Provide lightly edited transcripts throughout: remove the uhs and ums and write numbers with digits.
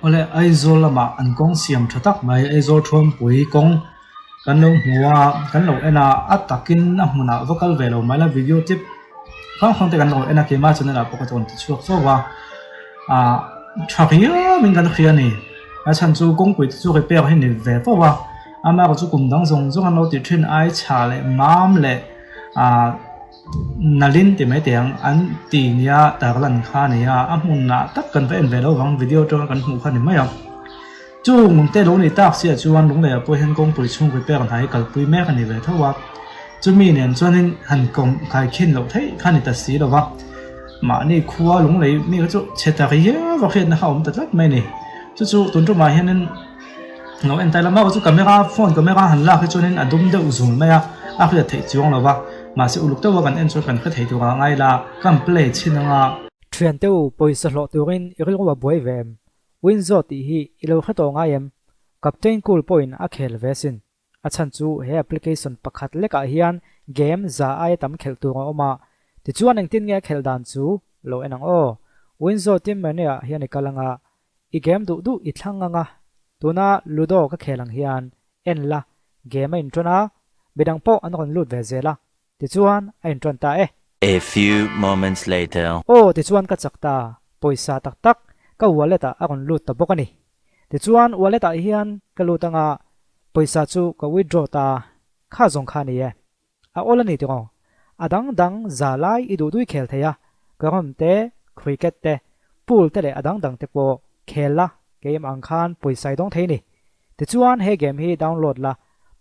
Awle Aizawl lamah an kawng siam tha tak mai Aizawl Thuampui kawng kan lo hmu a kan lo en a a takin a hmunah va kal ve lo mai la video clip hrang hrang te kan lo en a keimah channel ah pawh ka tawn ti chhuak fo a ah tha riau in kan hria a ni a chhan chu kawngpui te chu repair hi ni ve fo a amaherawh chu kum dang zawng zawng an lo tih thin ai chha leh mam leh ah. Nalin ti mai teh ang an ti nia tarlan kha a ni a, a hmunah tak kan va en ve lo vang video atanga kan hmuh kha a ni mai a. Chung te lo ni tak chiah chuan Lungleiah pawh hian kawngpui chhung repair hna hi kalpui mek a ni ve tho a, chumi nen chuanin han kawm khaikhin loh theih kha a ni ta si lo va, mahni khua Lunglei mi kha chu chhe ta riau a hriatna kha a awm ta tlat mai a ni. Chu chu tun tumah hianin lo en ta ila maw chu camera phone camera han lak hi chuanin a dum deuh zul mai a, a hriat theih chuang lo va. Mahse uluk deuha kan en chuan kan hre thei tur a ngai la, kan play chhin anga. Thiante u, pawisa hlawh turin i rilru a buai ve em? Winzo tih hi i lo hre tawh ngai em? Captain Cool pawhin a khel ve sin. A chhan chu he application pakhat lekah hian game za aia tam khelh tur a awm a. Tichuan engtin nge a khelh dan chu lo en ang aw. Winzo team menu ah hian i kal anga, i game duh duh i thlang anga, tuna Ludo ka khel ang hian en la, game a inṭawn a, midang pawh an rawn lut ve zel a, tichuan a inṭawn ta e. A few moments later. Aw, tichuan ka chak ta, pawisa tak tak ka wallet ah a rawn lut ta bawk a ni. Tichuan wallet ah hian ka lut anga pawisa chu ka withdraw ta, kha zawng kha a ni e. A awl a ni tiraw? A dang dang za lai i duh dui khel thei a, carrom te, cricket te, pool te leh a dang dang te pawh khel la, keimah ang khan pawisa i dawng thei ni. Tichuan he game hi download la,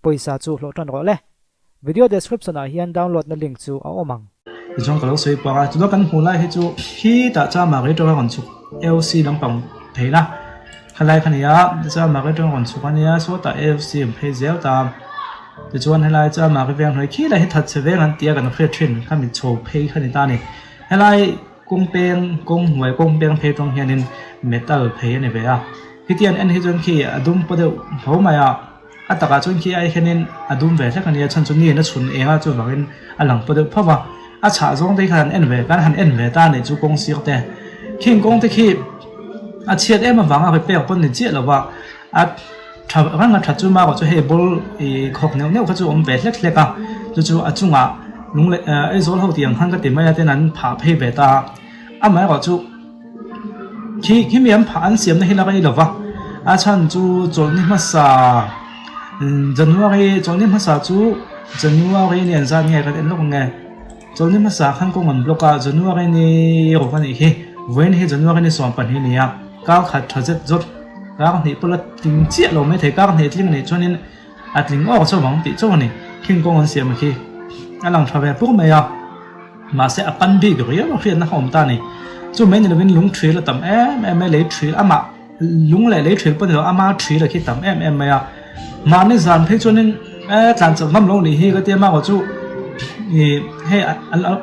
pawisa chu hlawh tan rawh le. Video description ah hian download na link chu a awm ang. Tichuan ka lo sawi pah a, tuna kan hmuh lai hi chu khitah Chama rei tawng a rawn chhuk AOC lampang theihna helai kha nia, tichuan Mari tawng a rawn chhuk a nia, sawtah AOC an phei zel ta. Tichuan helai chuan Mari veng hnuai khi lah hi that chhe veng an tia kan hriat thin kha mi chho phei kha ni ta a ni. Helai kawng peng kawng hnuai kawng peng phei tawng hianin metal phei a ni ve a. Khitiang en hi chuan khi a dum paw deuh tho mai a, a takah chuan khi ai hianin a dum ve hlek a nia chhan chu ni in a chhun eng a chuvangin a lang paw deuh phauh a. A chhah zawng te khan en ve kan han en ve ta a nih chu kawng sir te. Khing kawng te khi a chhiat em avanga repair pawn ni chiah lo va a. Tha reng a tha chu marawh chu hei ball ih khawk neuh neuh kha chu a awm ve hlek hlek a chu chu a chungah lung leh eh Aizawl ho tih ang khan ka ti mai a ten an phah phei ve ta a amaherawh chu khi khi mi an phah an siamna hi la rei lo va a chhan chu chawlhni hmasa January chawlhni hmasa chu January ni an zat nge kan en lawk ang nge chawlhni hmasa khan kawng an block a January ni rawk a nih hi vawiin hi January ni 12 a ni a kar khat tha zet zawt. Kar hnih pawh la tling chiah lo maithei, kar hnih tling anih chuanin a tling awk chauh ang tih chauh a ni. Khing kawng an siam khi a lang tha ve pur mai a, mahse a pan bik riau a hriatna kha awm ta a ni. Chu mai ni lovin lung thil a tam em em mai, lei thil amah lung leh lei thil pawh ni lo ama thil a khi tam em em mai a. Mahni zan phei chuanin e tlan chak ngam lo nih hi ka tia marawh chu ih hei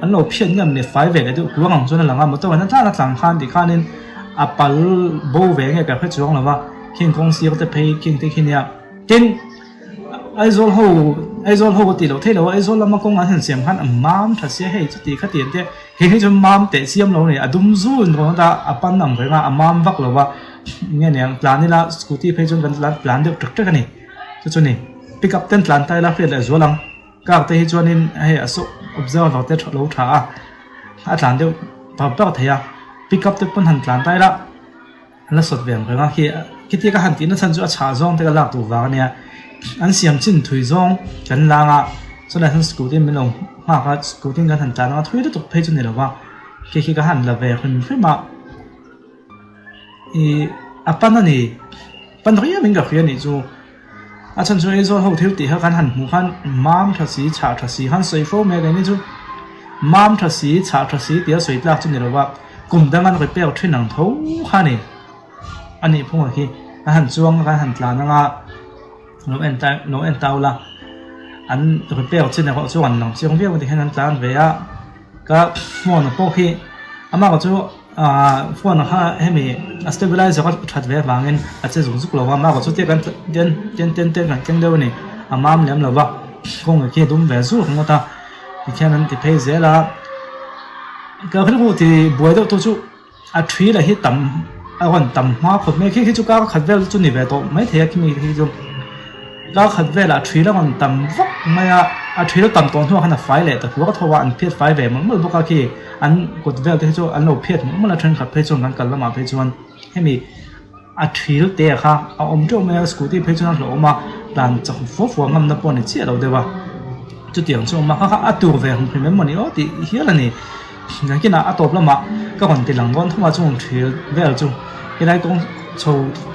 an lo phiat ngam ni fai ve leh deuh kuang ang chuan a lang a, motor an tlan a tlang khan tih khanin. A pal bo ve nge ka hre chuang lo va, khing kawng sir te phei khing te khi nia. Tin, Aizawl ho, Aizawl ho ka tih loh theih lo a, Aizawl lama kawng an han siam khan a mam tha sia hei chuti kha ti an tia, hei hi chu mam teh chiam lo a ni, a dum zul in rawn a a pan ang reng a, a mam vak lo va, enge niang tlan ila scooty phei chuan kan tlan tlan deuh ṭek ṭek a ni, chu chu ni pick up ten tlan ta ila hriat leh zual ang, car te hi chuanin hei a sawh observer te lo tha a, a tlan deuh par par thei a. Pick up te pawn han tlan ta ila an la sawt ve ang reng a khi khitia ka han tihna chhan chu a chhah zawng te ka lak duh vang ania an siam chin thui zawng kan lang a chuan hian scooty min lo nghak a scooty in kan han tlan anga thui lutuk phei chu ni lo va khi khi ka han la ve hrim hrim a ih a pan a ni pan riau in ka hria anih chu a chhan chu Aizawl ho thil tih kha kan han hmuh khan mam tha si chhah tha si khan sawi fo mai a ni chu mam tha si chhah tha si tia sawi tlak chu ni lo va kum dang an repair thin ang tho kha a ni a nih phung ah khi a han chuang a kan han tlan anga lo en ta lo en tau la an repair chin erawh chu an lang chiang viau a ti hian an tlan ve a ka phone pawh khi amah chu. Ahh phone kha hemi a stabilizer a that ve avangin a che zuk zuk lo va marawh chu tia kan ten ten ten ten kan keng deuh a ni a mam lem lo va kawng khi a dum ve zuk ngawt a tikhian an ti phei zel a ka rilru ti buai deuh tu chu a thi lah hi tam. A rawn tam hma khawp mai khi khi chu kar khat vel chu ni ve tawh mai thei a khimi khi chu kar khat velah thil a rawn tam vak mai a a thil tam tawh hnuah khan a fai leh ta hluak a tho a an phiat fai ve mawlh mawlh bawk a khi an kut vel te hi chu an lo phiat mawlh mawlh a thenkhat phei chuan kan kal lamah phei chuan hemi A thil te kha a awm teuh mai a, scooty phei chuan a hlauhawm a, tlan chak fua fua ngamna pawh a ni chiah lo deuh a, chutiang chu a awm a, kha kha a tur ve hrim hrim em mawni aw tih hial a ni. Nakinah a tawp lamah ka rawn ti lang dawn thung a, chung thil vel chu helai kawng chho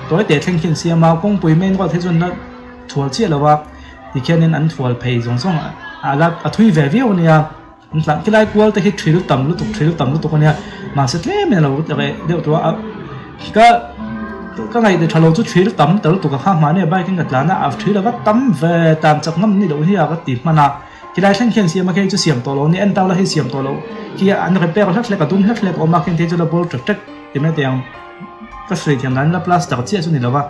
tawi teh thleng khi an siam a, kawngpui main road hi chuan la thual chiah lo a, tikhianin an thual phei zawng zawng a la a thui ve viau a nia. An tlan khilai kual te hi thil tam lutuk thil tam lutuk a nia mahse tlem in a lo reh deuh tawh a ka ka ngaih tha lo chu thil tam ta lutuk a kha hmahni a bike in ka tlan a a thil a va tam ve tan chak ngam ni loh hi a ka ti hman a khilai thleng khian siam a khi chu siam tawh lo a ni en tau la hi siam tawh loh khi an repair hlek hlek a dum hlek hlek a awm a kheng te chu la bawl ṭek ṭek ti mai teh ang ka sawi thiam dan la plaster chiah chu ni lo va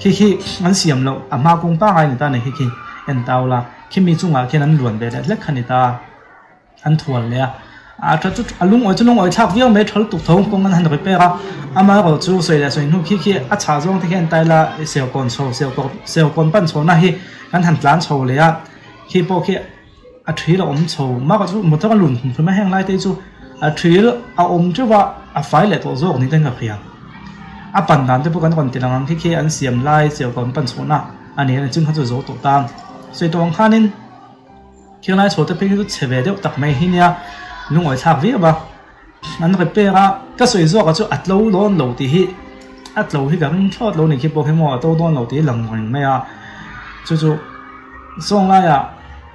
khi khi an siam loh a hma kawng pangai ni ta a ni khi khi en tau la. Khimi chungah khian an luan ve leh hlek kha ni ta, an thual leh a. A tha chu a lungawi chu lungawi thlak viau mai, tha lutuk tho kawng an han repair a. Amaherawh chu sawi leh sawi hnu khi khi a chhah zawng te khian taila seukawn chho seukawn pan chhohna hi kan han tlan chho leh a, khi pawh khi a thil a awm chho mak a chu motor a lun hum hrim a heng lai te chu a thil a awm teuh a, a fai leh tawh zawk ni ten ka hria. A pan dan te pawh kan rawn ti lang ang khi khi an siam lai seukawn pan chhohna. A ni a ni chung kha chu zo tawh ta. Sawi tawh ang khanin Khilai chho te phei hi chu chhe ve deuh tak mai hi nia lungawi thlak viau a. An repair a, ka sawi zawk ah chu a tlo dawn lo tih hi a tlo hi ka ring thlawt lo ni khi pawh khi maw a to dawn lo tih hi lang reng mai a. Chu chu sawng laiah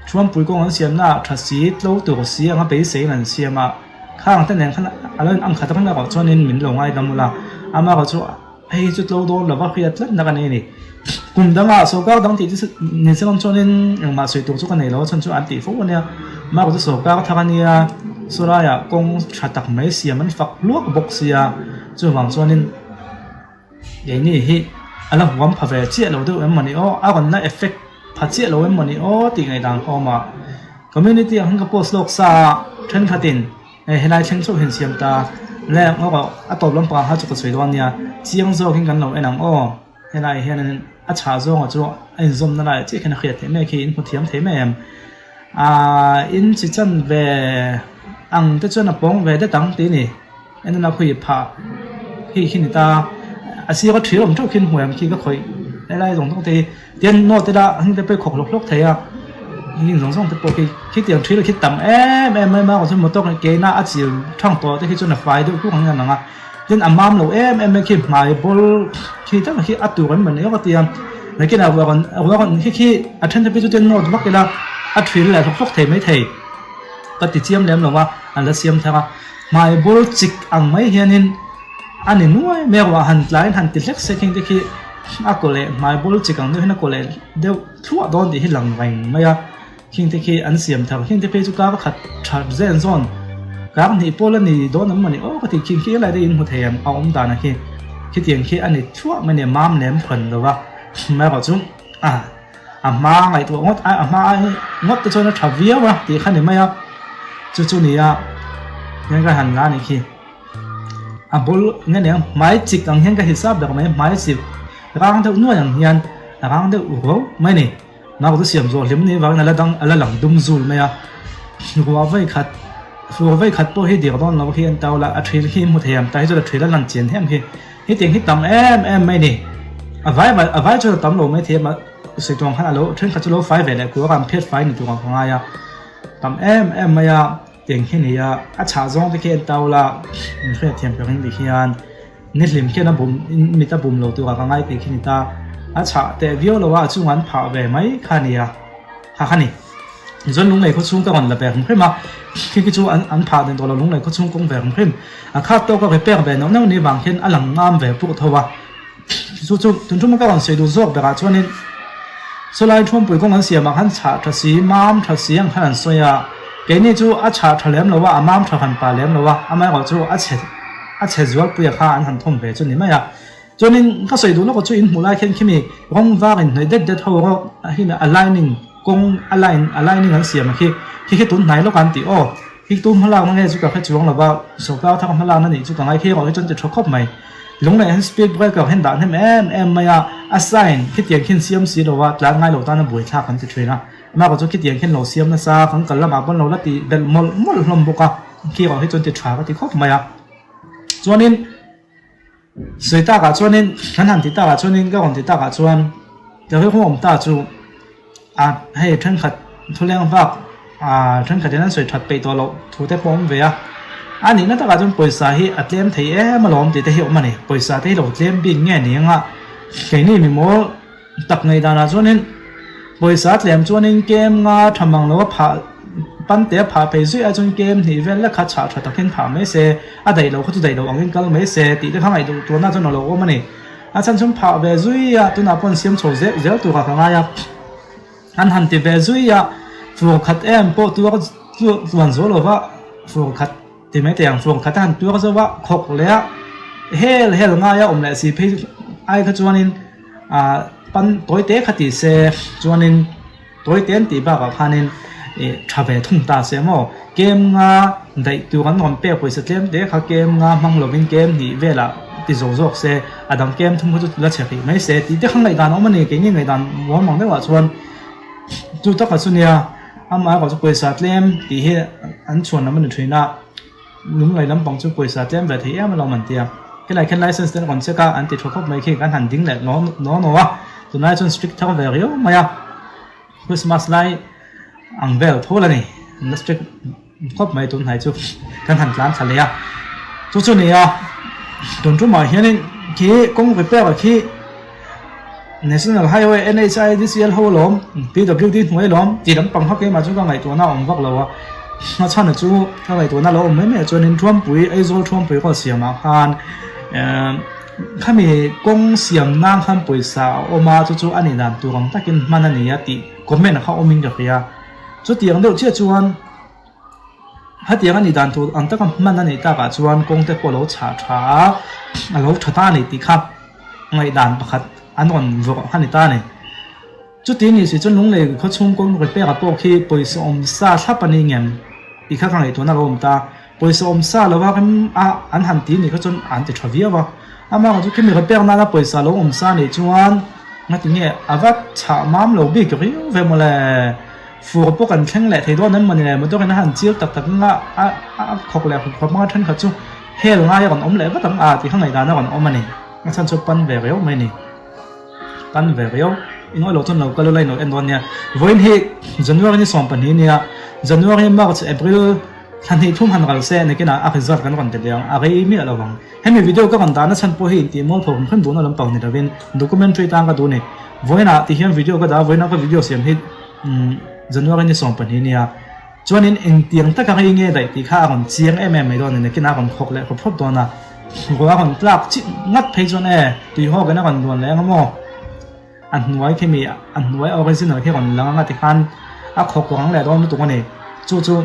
Thuampui kawng an siamna ah tha si tlo tur si anga beiseiin an siam a. Khang te nen khan a lo in ang khat reng erawh chuanin min lo ngaidam ula. Amaherawh chu. Hei hi chu tlo dawn lova hriat tlat na ka nei a ni. Kum dangah sorkar dang tih chu ni se awm chuanin engmah sawi tur chu ka nei lo a chhan chu an tih fo a nia. Mah chu sorkar thar a nia, sawlaiah kawng tha tak mai siam an fak hluak bawk sia, chuvang chuanin keini hi a la huam pha ve chiah lo deuh em mawni aw, a rawn la effect pha chiah lo em mawni aw tih ngaihdan kha a awm a. Community ah khan ka post lawk sa a, thenkhatin. Hei helai thleng chauh hian siam ta le ngaw rawh a tawp lampang ah kha chu ka sawi dawn nia chiang zawkin kan lo en ang aw helai hianin a chhah zawnga chu a inzawmna laiah chiah khian a hriat theih mai khi in hmu thiam thei mai em ahh in chi chan ve ang te chuan a pawng ve det ang tih a ni en a khawi phah khi khi ni ta a sir a thil awm teuh khi an hmu em khi ka khawih helai zawng zawng te hi. Tian note ila heng te pawh i khawk hlawk hlawk thei a, heng zawng zawng te pawh khi khitiang thil khi tam em em mai mai chuan motor ke ina a chil thang tawh te khi chuan a fai deuh hluk ang hian a lang a, tin a mam lo em em mai khi hmai bawl khi tak khi a tur an man emaw tia nakinah ruah rawn ruah rawn khi khi a then te phei chu tian note vak ila a thil leh hlawk hlawk thei mai thei ka ti chiam lem lo a an la siam thar a hmai bawl chik ang mai hianin a ni nuai mai a ruah han tlaiin han ti hlek sek heng te khi. A kaw leh hmai bul chi kang deuh hian a kaw leh deuh thluah dawn tih hi lang reng mai a, khing te khi an siam thar khing te phei chu kar khat that zen zawn kar hnih pawl a ni dawn ang mawni aw ka ti khing khi helai te in hmu thei ang a awm dan a khi khitiang khi a ni thluah mai a ni mam lem hran lo va amaherawh chu a a hma ngaihtuah ngawt a hma ngawt te chuan a tha viau a tih kha ni mai a chu chu ni a hian ka han la a nih khi. A bul nge nia hmai chik ang hian ka hisap ber mai hmai chik rang deuh nuai ang hian a rang deuh ruau mai a ni. Nau chu siam zawh hlim ni vangin a la dang a la lang dum zul mai a. Ruah vawi khat ruah vawi khat pawh hi dir dawn lo khi an tau la a thil khi hmu thei ang ta hi chuan a thil a lan chian hem khi hetiang hi tam em em mai a ni. A vai vai a vai chuan a tam lo mai thei a mah sawi tur ang khan a lo thenkhat chu lo fai ve leh kuar a an phiat fai ni tur ang ka ngai a tam em em mai a. Tiang khi ni a, a chhah zawng te khi an tau la, min hriatthiam ka ring tih khian ni hlim khian a bum mit a bum lo turah ka ngai tih khi ni ta, a chhah teh viau lo a, a chungah an phah ve mai kha a ni a, kha kha ni. Tichuan lunglei khaw chhung ka rawn la ve hrim hrim a, khi khi chu an an phah den tawh lo lunglei khaw chhung kawng ve hrim hrim, a khat tawk a repair ve neuh neuh ni vang khian a lang ngam ve pur tho a. Chu chu tun ṭuma ka rawn sawi duh zawk berah chuanin sawlai thuampui kawng an siamah khan chhah ṭha si, mam ṭha si ang khan an sawi a, keini chu a chhah ṭha lem lo a, a mam ṭha han pah lem lo a, amaherawh chu a chhe a chhe zualpuia kha an han thawm ve chu ni mai a. Chuanin ka sawi duh lawk chu in hmuh lai khian khimi rawng var inhnawih det det ho erawh khimi a lining kawng a line a lining an siam a khi khi khi tun hnai lawk an tih aw khi tu hmalakna nge chu ka hre chuang lo va, sorkar thar hmalakna nih chu ka ngai khi erawh hi chuan ti ṭha khawp mai. Lunglei hian speed breaker hian dah hnem em em mai a, a sign khitiang khian siam si lo a, tlan ngai lo tan a buaithlak kan ti thin a. Amah chu khitiang khian lo siam nasa, kan kal lamah pawn lo la tih belh mawlh mawlh hlawm bawk a, khi erawh hi chuan ti tha ka ti khawp mai a. Chuanin sawi takah chuanin kan han ti takah chuanin ka rawn ti takah chuan ka rilru awm ta chu a hei thenkhat thuleng vak ah thenkhat in an sawi that peih tawh loh thu te pawh awm ve a, a nihna takah chuan pawisa hi a tlem thei em alawm tih te hi a awm a ni, pawisa te hi lo tlem bik nge ni anga keini mimawl Tak ngei danah chuanin pawisa tlem chuanin kem nga tha mang lo a phah pante a phah phei zui a chuan kem hnih vel lek kha chhah tha takin phah mai se, a daih lo kha chu daih lo angin kal mai se tih te kha ngaih duh tuarna chuan a lo awm a ni. A chhan chuan phah ve zui a tunah pawh an siam chho zel zel turah ka ngai a, an han ti ve zui a fur khat em pawh tuar chuan zo lova fur khat ti mai thei ang fur khat a han tuar zo a khawk leh a hel hel ngai a awm leh si phei ai kha chuanin. Ah pan tawi te kha ti se chuanin tawi te an tih bakah khanin ih tha ve thung ta se maw kem nga daih tur an rawn pek pawisa tlem te kha kem nga hmang lovin kem hnih velah ti zo zawk se a dang kem thum kha chu la chhe rih mai se tih te kha ngaihdan a awm a ni keini ngaihdan mual ang deuhah chuan chu takah chu nia amah erawh chu pawisa tlem tih hi an chhuan lam a ni thin a. Lunglei lampang chu pawisa tlem ve thei em alawm an ti a, helai khian license te an rawn check a, an ti tha khawp mai khi kan han ding leh naw naw naw a, tunlai chuan strict thar ve riau mai a, Christmas lai ang vel tho la ni, an la strict khawp mai tunhnai chu kan han tlan thla leh a, chu chu nia tun tumah hianin khi kawng repair ah khi National Highway NHIDCL ho alawm, PWD hnuai alawm tih lampang kha keimah chu ka ngaihtuahna a awm vak lo a, a chhan chu ka ngaihtuahna lo awm mai mai ah chuanin Thuampui Aizawl Thuampui kawt siamah khan ehh khami kawng siam nan khan pawisa a awm a chu chu a nih dan tur ang takin hman a ni a tih comment kha awmin ka hria, chutiang deuh chiah chuan. Hetiang a nih dan tur ang taka hman a nih takah chuan kawng te pawh a lo chhah tha a, a lo tha ta a ni tih kha ngaihdan pakhat an rawn vawrh a ni ta a ni. Chuti ni si chuan Lunglei khaw chhung kawng repair ah pawh khi pawisa awm sa thlap a ni ngem tih kha ka ngaihtuahna a lo awm ta. Pawisa awm sa lova rem a an han ti ni kha chuan an ti tha viau a, amaherawhchu chu khimi repair nana pawisa lo awm sa nih chuan ngatinge a va chhah mam lo bik riau ve mawle. Fur pawh kan thleng leh thei dawn em mawni le, motor in a han chil tak tak anga a a khawk leh khawp khawp anga thenkhat chu hel ngai a rawn awm leh vat ang a tih kha ngaihdan a rawn awm a ni. A chhan chu pan ve riau mai a ni. Pan ve riau. I ngawi lo chuan lo kal ula i lo en dawn nia. Vawiin hi January ni 12 nia, January, March, April thla hnih thum han ral se nakinah a result kan rawn ti leh ang, a rei miah lo ang. Hemi video ka rawn dahna chhan pawh hi intih mual pho hrim hrim duhna lampang ni lovin documentary tan ka duh a ni. Vawiinah ti hian video ka dah a, vawiinah ka video siam hi January ni 12 nia. Chuanin engtiang taka rei nge daih tih kha a rawn chiang em em mai dawn a ni, nakinah a rawn khawk leh hawp hawp dawn a. Ruah a rawn tlak chih ngat phei chuan e tuihawk in a rawn luan leh ang maw? A hnuai khi mi a hnuai original khi rawn lang anga tikhan a khawk rang leh dawn lutuk a ni. Chu chu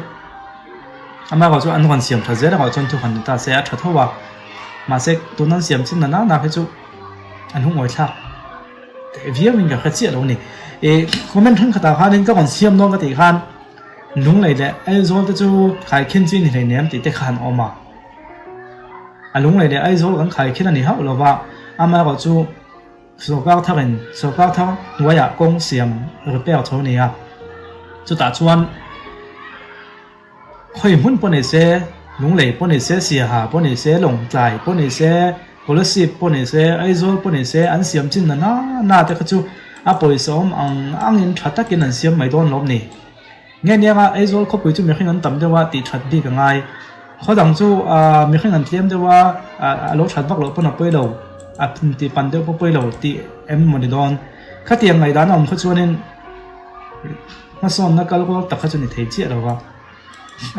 amaherawh chu an rawn siam tha zel erawh chuan thu han ni ta se a tha tho a, mahse tun an siam chin na na khi chu an hungawi thlak teh viau in ka hre chiah lo a ni. Ih comment thenkhatah khanin ka rawn siam dawn ka tih khan Lunglei leh Aizawl te chu khaikhin chi ni hleinem tih te kha an awm a, a Lunglei leh Aizawl kan khaikhin a ni hauh lova amaherawh chu. Sorkar tharin sorkar thar hnuaiah kawng siam repair chho a ni a, chutah chuan khawi hmun pawh ni se, Lunglei pawh ni se, Siaha pawh ni se, Lawngtlai pawh ni se, Kolasib pawh ni se, Aizawl pawh ni se an siam chin na na te kha chu a pawisa awm ang angin tha takin an siam mai dawn lawm ni. Nge nianga Aizawl khawpui chu mihring an tam deuh a tih that bik a ngai. Khaw dang chu mihring an tlem deuh a, a lo that vak loh pawn a pawi lo, a tih pan deuh pawh pawi lo tih em maw ni dawn. Khatiang ngaihdan a awm kha chuanin hmasawnna kal rual tak kha chu ni thei chiah lo va.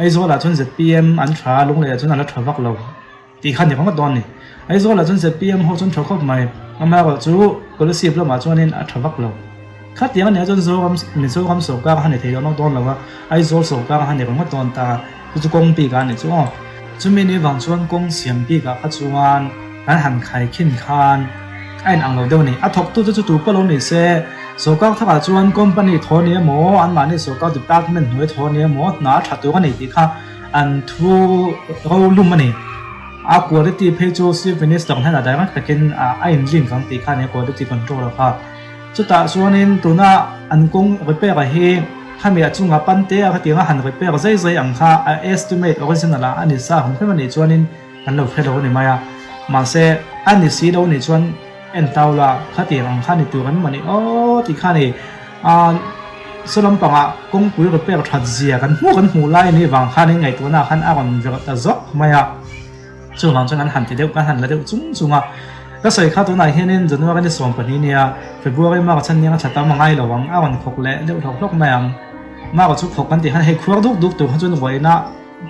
Aizawlah chuan zpm an tha a, Lungleiah chuan a la tha vak lo. Tih kha ni ringawt dawn a ni. Aizawlah chuan zpm ho chuan tha khawp mai. Amaherawh chu Kolasib lamah chuanin a tha vak lo. Khatiang a nih ah chuan Zoram, Mizoram sawrkar a ni thei dawn dawn lo a, Aizawl sawrkar a ni ringawt dawn ta. Chu chu kawng bik ah a ni chu aw. Chumi ni vang chuan kawng siam bik ah kha chuan kan han khaikhin khan a inang lo deuh a ni. A thawktu te chu tu pawh lo ni se, sawrkar thakah chuan company thaw a ni emaw, anmahni sawrkar department hnuai thaw a ni emaw, hna a tha tur a ni tih kha an thu ro lum a ni. A quality phei chu Chief Minister hnenah direct takin a in link ang tih kha a nia quality control a kha. Chutah chuanin tuna an kawng repair a hi khami a chunga pante a khatiang a han repair zai zai ang kha a estimate original ah a ni sa hrim hrim a nih chuanin kan lo hre lo a ni mai a. Mahse a ni si lo nih chuan en tau la khatiang ang kha ni tur em mawni aw tih kha a ni. A saw lampangah kawngpui repair that zia kan hmuh kan hmuh lai anih vang khanin ngaihtuahna khan a rawn verh ta zawk mai a. Chuvang chuan kan han ti deuh kan han la deuh chung chung a. Ka sawi kha tunah hianin January ni 12 nia February March a niang a tha tam a ngai lo ang a rawn khawk leh deuh hlawk hlawk mai ang. March chu khawk kan tih khan hei khuar duk duk tur kha chuan vawiinah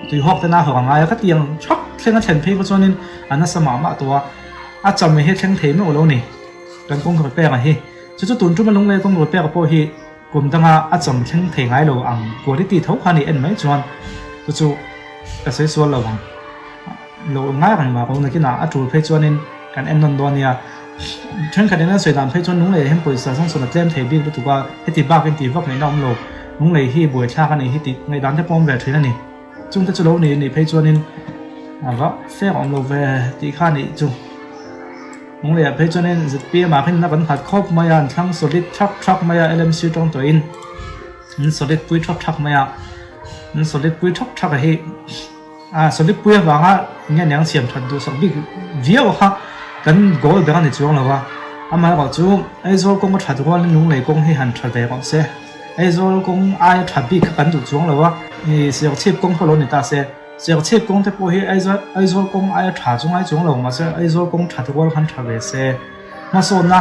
tuihawk te na hawk a ngai a khatiang thak thleng a thlen phei kha chuanin a nasa mah mah tawh a. A cham hi thleng thei meuh lo ni kan kawng repair a hi. Chu chu tun tuma lunglei kawng repair pawh hi kum danga a cham thleng thei ngai lo ang quality tho kha ni en mai chuan chu chu ka sawi sual lo ang. Lo ngai reng vang lo nakinah a tul phei chuanin kan en nawn dawn nia. Thenkhat in an sawi dan phei chuan lunglei ah hian pawisa sangsawn a tlem thei bik lutuk a, heti bakin tih vak ngaihna awm lo. Lunglei hi buaithlak a nih hi tih ngaihdan te pawh awm ve thin a ni. Chungte chu lo ni nih phei chuanin a va fek awm lo ve tih kha nih chu. Lunglei ah phei chuanin zpm ah khan in a kan nghat khawp mai a, an thlang solid thak thak mai a, LMC tawng tawhin an solid pui thak thak mai a, an solid pui thak thak a hi a solid pui avanga enge niang siam that duhsak bik viau kha kan goal ber a ni chuang lo a, amaherawhchu Aizawl kawng a that rualin Lunglei kawng hi han tha ve rawh se. Aizawl kawng aia tha bik kha kan duh chuang lo a, ih Serchhip kawng pawh lo ni ta se, Serchhip kawng te pawh hi Aizawl Aizawl kawng aia tha chu ngai chuang lo mahse Aizawl kawng tha te rual khan tha ve se. Hmasawnna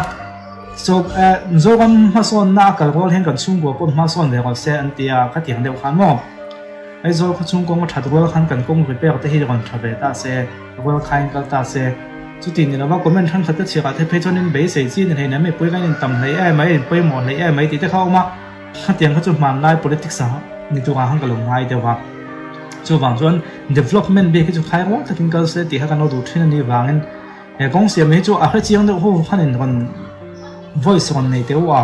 so eh Mizoram hmasawnna a kal rual hian kan chhungkua pawh hmasawn ve rawh se an ti a, khatiang deuh khan maw Aizawl khawchhung kawng a that rual khan kan kawng repair te hi rawn tha ve ta se, rual khain kal ta se. Chuti ni lova comment thenkhat te chhiarah te phei chuanin beisei chi ni hleinem mipui kan intam hleih em mai, in pawimawh hleih em mai tih te kha a awm a, khatiang kha chu hmanlai politics ah ni turah khan ka lo ngai deuh a. Chuvang chuan development bik hi chu khai rual takin kal se tih kha kan lo duh thin a nih vangin he kawng siam hi chu a hrechiang deuh ho khan in rawn voice rawn nei teh u a,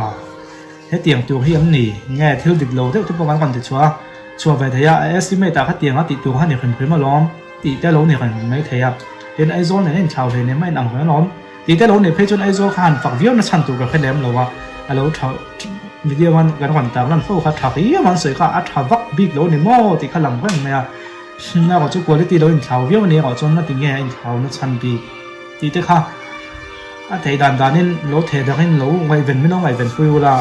hetiang tur hi em ni nge thil dik lo deuh te pawh kan rawn ti chhuah a, chhuah ve thei a, a estimate ah khatiang a tih tur kha ni hrim hrim alawm. Tih te lo ni reng mai thei a, tin Aizawl nen a inthlau hle nen mai in ang reng alawm. Tih te lo nih phei chuan Aizawl kha han fak viau na chhan tur ka hre lem lo a, a lo tha video an kan rawn tar lan fo kha tha riau an sawi kha a tha vak bik lo ni maw tih kha lang reng mai a, erawh chu quality lo inthlau viau a ni erawh chuan ngati nge a inthlau na chhan bik tih te kha a theih dan danin lo theh dakin lo ngaihven min lo ngaihven pui ula,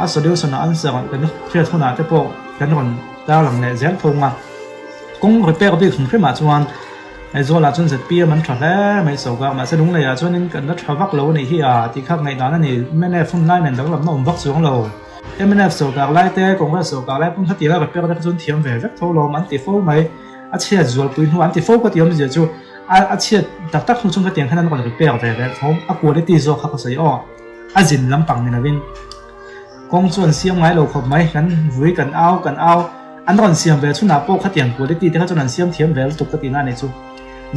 a solution a answer kan hriat hunah te pawh kan rawn tar lang leh zel thung a. Kawng repair bik hrim hrimah chuan Aizawlah chuan zpm an tha hle mai sawk a, mahse Lungleiah chuanin kan la tha vak lo a nih hi a tih kha ngaihdan a ni. Mnf hun lai nen danglamna awm vak chuang lo. Mnf sawrkar lai te, Congress sawrkar lai pawn khati la repair te kha chuan thiam ve vek tho lawm an ti fo mai. A chhiat zualpui hnu an ti fo ka ti awmzia chu a chhiat tak tak hnu chuan khatiang khan an rawn repair ve vek tho. A quality zawk kha ka sawi aw. A zin lampang ni lovin. Kawng chu an siam ngai lo khawp mai, kan vui kan au kan au, an rawn siam ve chhunah pawh khatiang quality te kha chuan an siam thiam ve lutuk ka tihna a nih chu.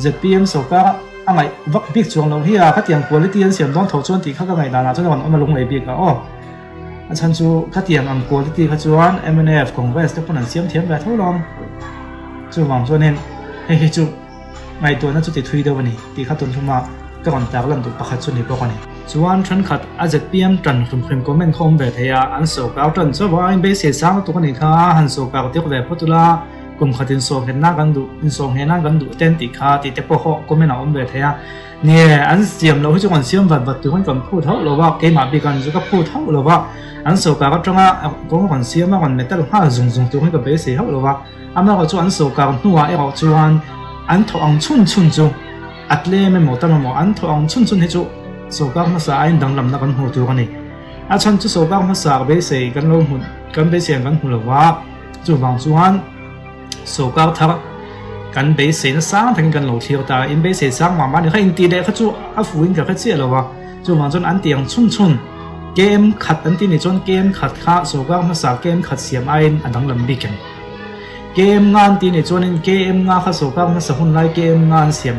Zpm sawrkar a ngaih vak bik chuang loh hi a, khatiang quality an siam dawn tho chuan tih kha ka ngaih danah chuan a rawn awm a lunglei bik a aw. A chhan chu khatiang ang quality kha chuan mnf, Congress te pawn an siam thiam ve tho lawm. Chuvang chuanin hei hi chu. Ngaihtuahna chu ti thui deuh a ni tih kha tun hluma ka rawn tar lan duh pakhat chu ni bawk a ni. Chuan thenkhat a zpm tan hrim hrim comment kha awm ve thei a, an sawrkar tan chauh a, in beisei sang lutuk a nih kha, han sawrkar tir ve phawt ula, kum khat insawhnghetna kan duh, insawhnghehna kan duh ten tih kha tih te pawh khaw comment a awm ve thei a. Nie, an siam loh hi chu kan siam vat vat turin kan phut hauh lo a, keimah bik an chu ka phut hauh lo a, an sawrkar atanga kawng rawn siam a rawn metal nghal zung zung turin ka beisei hauh lo a. Amaherawh chu an sawrkar hnuah erawh chuan an thawh ang chhun chhun chu a tlem emaw tam emaw an thawh ang chhun chhun hi chu sawrkar hmasa aiin danglamna kan hmu tur a ni. A chhan chu sawrkar hmasa beisei kan lo hmu kan beisei ang kan hmu lo va, chuvang chuan sawrkar thar kan beisei na sang takin kan lo thlir ta a, in beisei sang mah mah a ni kha intih leh kha chu a fuhin ka hre chiah lo va. Chuvang chuan an ti ang chhun chhun KM khat an ti nih chuan KM khat kha sawrkar hmasa KM khat siam aiin a danglam bik em? KM nga an ti nih chuanin KM nga kha sawrkar hmasa hun lai KM nga an siam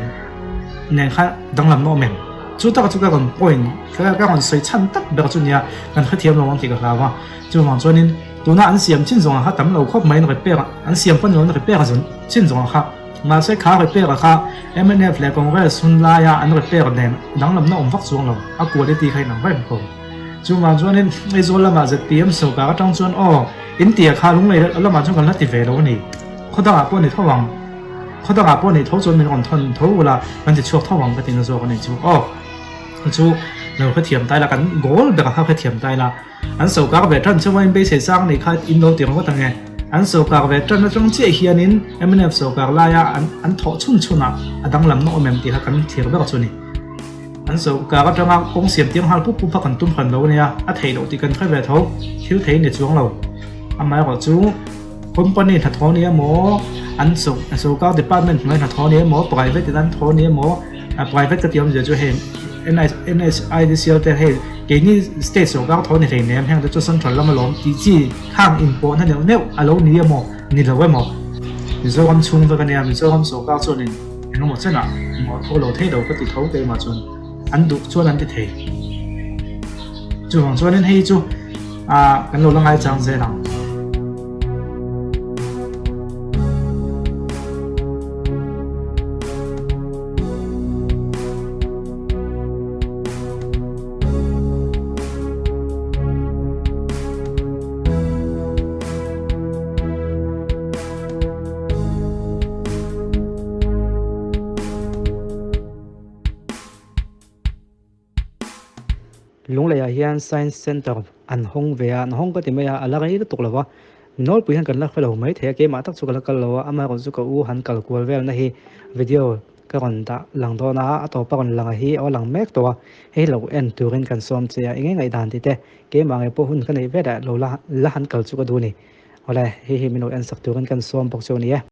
nen kha danglam na awm em? Chu taka chu ka rawn point ka rawn sawi chhan tak ber chu nia kan hrethiam lo ang tih ka hlau a. Chuvang chuanin tuna an siam chin zawngah kha tam lo khawp mai in repair an siam pawn lo in repair chin zawngah kha. Mahse kha repair a kha mnf leh Congress hun laia an repair nen danglamna awm vak chuang lo, a quality kha inang reng ko. Chuvang chuanin Aizawl lamah zpm sawrkar atang chuan aw in tia kha lunglei lamah chuan kan la ti ve lo a ni. Khaw dangah pawh ni tho ang, khaw dangah pawh ni tho chuan min rawn thawn tho ula kan ti chhuak tho ang ka ti na zawk a ni chu aw. Chu lo hrethiam tai la kan goal ber kha hrethiam tai la. An sawrkar ve tan chuan in beisei sang nih kha in lo ti ringawt ang e. An sawrkar ve tan atang chiah hianin mnf sawrkar laia an thawh chhun chhunah a danglamna awm em tih kha kan thlir ber chu a ni. An sawrkar atanga kawng siam tir nghal pup pup kha kan tum hran lo a nia, a theih loh tih kan hre ve tho, thil thei ni chuang lo. Amaherawh chu company hnathawh a ni emaw, an sawrkar department hnuai hnathawh a ni emaw, private in an thawh a ni emaw, private ka tih awmzia chu hei NHIDCL te hei keini state sawrkar thaw ni hlei nem heng te chu central lama lawm tih chi khang inpawhna neuh neuh a lo ni emaw ni lo emaw Mizoram chhung vek a nia Mizoram sawrkar chuanin engemaw chenah mawh lo thei lo ka ti tho keimah chuan an duh chuan an ti thei chuvang chuanin hei chu ah kan lo la ngaichang zel ang. Lungleiah hian Science Centre an hawng ve a, an hawng ka ti mai a, a la rei lutuk lo va, nawlpui hian kan la hre lo mai thei a, keimah tak chu ka la kal lo a, amaherawhchu ka u han kal kual velna hi video ka rawn dah lang dawn a, a tawpa rawn lang hi a lang mek tawh a, hei lo en turin kan sawm che a, eng nge ngaihdan tih te keimah ngei pawh hun ka neih velah lo la la han kal chu ka duh a ni. Awle, hei hi min lo en sak turin kan sawm bawk chu a ni e.